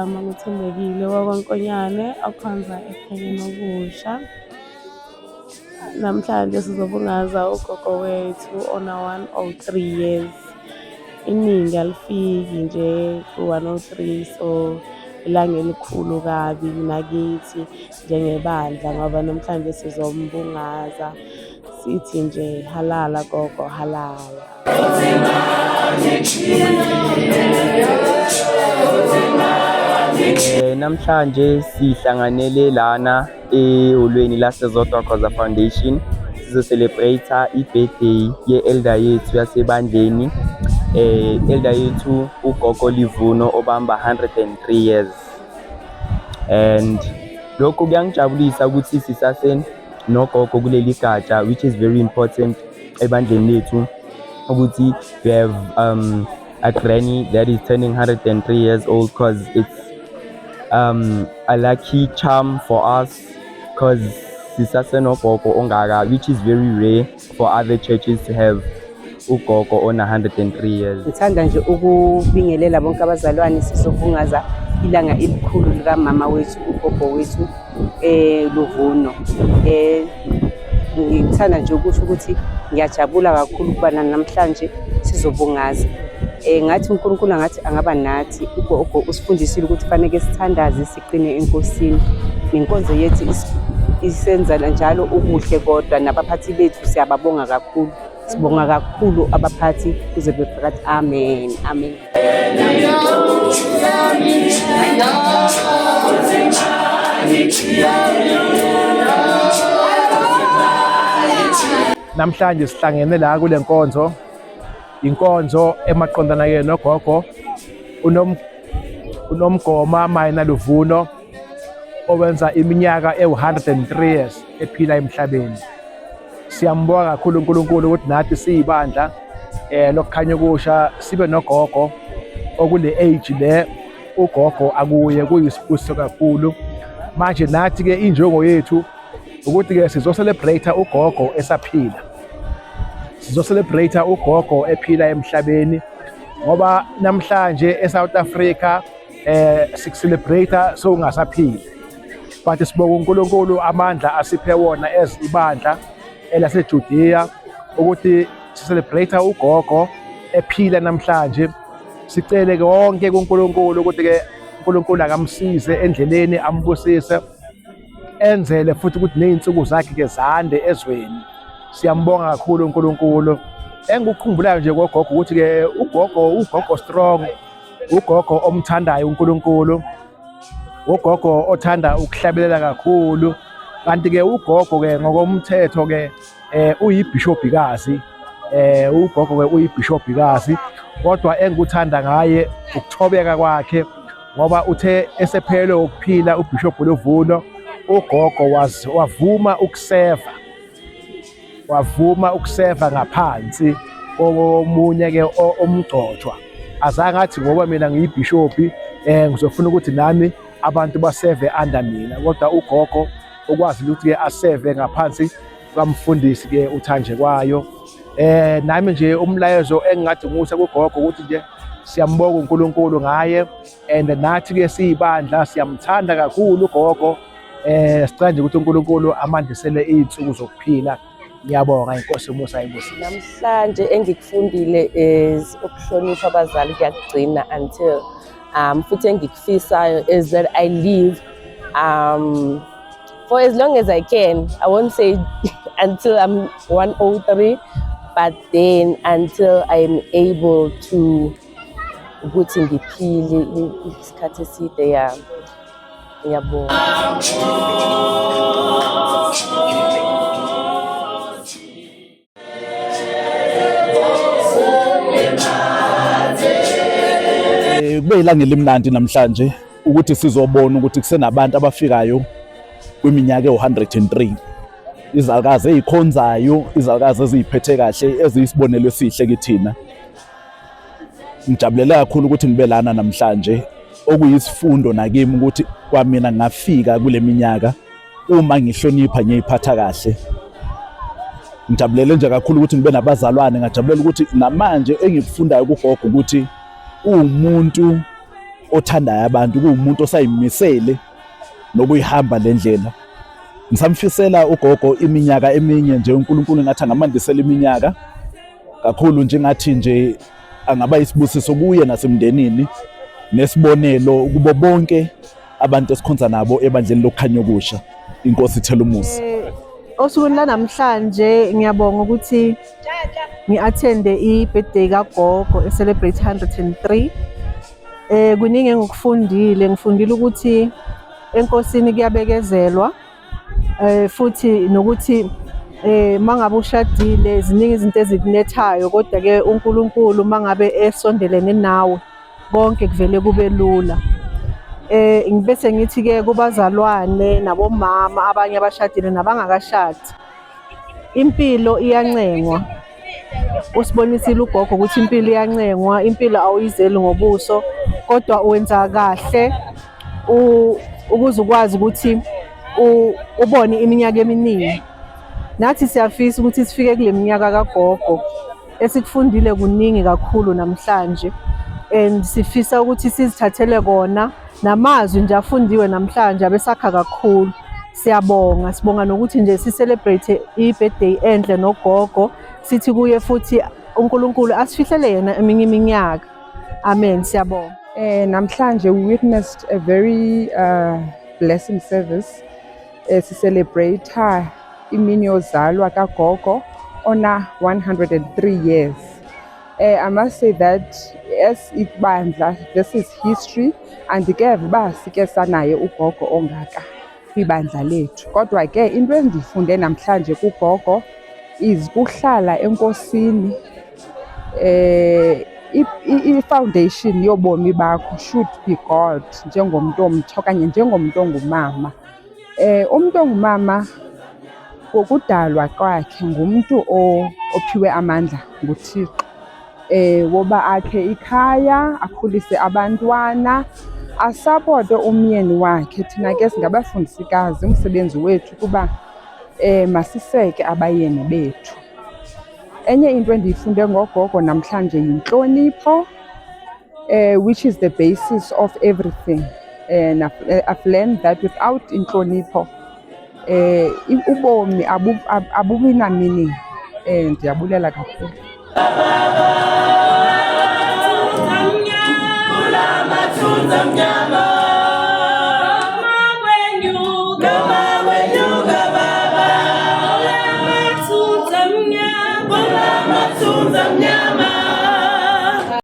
Igama nguThembekile wakwaNkonyane okhonza eKhanyeni Okusha. Namhlanje sizobungaza ugogo wethu ona-103 years. Iningi alifiki nje ku-103, so ilanga elikhulu kabi nakithi njengebandla ngoba namhlanje sizombungaza sithi nje halala gogo halala. Namhlanje sihlanganele lana eholweni laseZodwa Khoza Foundation sizo-celebrate i-birthday ye-elder yethu yasebandleni, elder yethu uGogo Livuno obamba 103 years. And lokhu kuyangijabulisa ukuthi sisase nogogo kuleli gatsha, which is very important ebandleni lethu ukuthi we have a granny that is turning 103 years old, because it's a lucky charm for us because sisasenogogo ongaka, which is very rare for other churches to have ugogo on 103 years. Ngithanda nje ukubingelela bonke abazalwane. Sizobungaza ilanga elikhulu likamama wethu, ugogo wethu Luvuno. Ngithanda nje ukusho ukuthi ngiyajabula kakhulu ukuba namhlanje sizobungaza. Ngathi uNkulunkulu angathi angaba nathi. Ugogo usifundisile ukuthi faneke sithandaze, siqine eNkosini. Nenkonzo yethu isenza njalo okuhle, kodwa nabaphathi bethu siyababonga kakhulu. Sibonga kakhulu abaphathi kuze kube phakathi. Amen. Amen. Namhlanje sihlangene la kule nkonzo, inkonzo emaqondana ke nogogo uNomgoma Mayina Luvuno owenza iminyaka ewu-103 years ephila emhlabeni. Siyambonga kakhulu uNkulunkulu ukuthi nathi siyibandla lokukhanya okusha sibe nogogo okule age le ugogo akuye, kuyisibusiso kakhulu. Manje nathi ke injongo yethu ukuthi ke sizo-celebrate ugogo esaphila, sizo-celebrate ugogo ephila emhlabeni, ngoba namhlanje eSouth Africa siku-celebrate sowungasaphili. But sibonga uNkulunkulu amandla asiphe wona as ibandla elaseJudea ukuthi si-celebrate ugogo ephila namhlanje. Sicele konke kuNkulunkulu ukuthi ke uNkulunkulu akamsize endleleni, ambusise, enzele futhi ukuthi nezinsuku zakhe ke zande ezweni. Siyambonga kakhulu uNkulunkulu. Engikukhumbulayo nje kogogo ukuthi ke ugogo strong, ugogo omthandayo uNkulunkulu, ugogo othanda ukuhlabelela kakhulu. Kanti ke ugogo ke ngokomthetho ke uyibhishobhikazi, ugogo ke uyibhishobhikazi, kodwa engikuthanda ngaye ukuthobeka kwakhe, ngoba uthe esephelelwe ukuphila uBishop Luvuno, ugogo wavuma ukuseva, wavuma ukuseva ngaphansi komunye ke omgcotshwa. Azange athi ngoba mina ngiyibhishophi ngizofuna ukuthi nami abantu baseve under mina, kodwa ugogo ukwazi ukuthi ke aseve ngaphansi kwamfundisi ke uThanjekwayo. Nami nje umlayezo engingathi ngiwuse kugogo ukuthi nje siyambonga uNkulunkulu ngaye, and nathi ke siyibandla siyamthanda kakhulu ugogo. Sicela nje ukuthi uNkulunkulu amandisele izinsuku zokuphila. Ngiyabonga, inkosi umusa ibusise. Namhlanje engikufundile is ukuhlonipha abazali kuyakugcina until futhi engikufisayo is that I live for as long as I can. I won't say until I'm 103, but then until I'm able to ukuthi ngiphile isikhathi eside, ya. Ngiyabonga. Kube ilanga elimnandi namhlanje ukuthi sizobona ukuthi kusenabantu abafikayo kwiminyaka ewu-103, izalukazi ezikhonzayo, izalukazi eziyiphethe kahle, eziyisibonelo esihle kithina. Ngijabulele kakhulu ukuthi ngibe lana namhlanje, okuyisifundo nakimi ukuthi kwamina ngafika kule minyaka uma ngihlonipha, ngiyiphatha kahle. Ngijabulele nje kakhulu ukuthi ngibe nabazalwane, ngajabulela ukuthi namanje engikufundayo kugogo ukuthi uwumuntu othandayo abantu, kuwumuntu osayimisele nokuyihamba le ndlela. Ngisamfisela ugogo iminyaka eminye nje, uNkulunkulu ngathi angamandisela iminyaka kakhulu nje, ngathi nje angaba isibusiso kuye nasemndenini nesibonelo kubo bonke abantu esikhonza nabo ebandleni lokukhanya okusha. Inkosi ithela umusa. Osukwini lanamhlanje ngiyabonga ukuthi ngi-attende i-birthday kagogo e-celebrate 103. Kuningi engikufundile, ngifundile ukuthi enkosini kuyabekezelwa, futhi nokuthi mangabe ushadile ziningi izinto ezikunethayo, kodwa ke uNkulunkulu mangabe esondelene nawe konke kuvele kube lula. Ngibese ngithi ke kubazalwane nabomama abanye abashadile nabangakashadi, impilo iyancengwa. Usibonisile ugogo ukuthi impilo iyancengwa, impilo awuyizeli ngobuso, kodwa wenza kahle ukuze ukwazi ukuthi ubone iminyaka eminingi. Nathi siyafisa ukuthi sifike kule minyaka kagogo. Esikufundile kuningi kakhulu namhlanje and sifisa ukuthi sizithathele kona namazwi nje afundiwe namhlanje abesakha kakhulu. Siyabonga, sibonga nokuthi nje si-celebrate i-birthday enhle nogogo, sithi kuye futhi uNkulunkulu asifihlele yena eminye iminyaka. Amen, siyabonga. Namhlanje we witnessed a very blessing service. Si-celebrate imini yozalwa kagogo ona 103 years. I must say that as ibandla, this is history. Andikeva uba sike sanaye ugogo ongaka kwibandla lethu. Kodwa ke into endiyifunde namhlanje kugogo is kuhlala enkosini. I-foundation yobomi bakho should be God njengomntu omtsha okanye njengomntu ongumama. Umntu ongumama ngokudalwa kwakhe ngumntu ophiwe amandla nguThixo woba akhe ikhaya, akhulise abantwana, asapote umyeni wakhe. Thina ke singabafundisikazi, umsebenzi wethu kuba masiseke abayeni bethu. Enye into endiyifunde ngogogo namhlanje yintlonipho, which is the basis of everything. And I've learned that without intlonipho, ubomi abubi na meaning. Ndiyabulela kakhulu.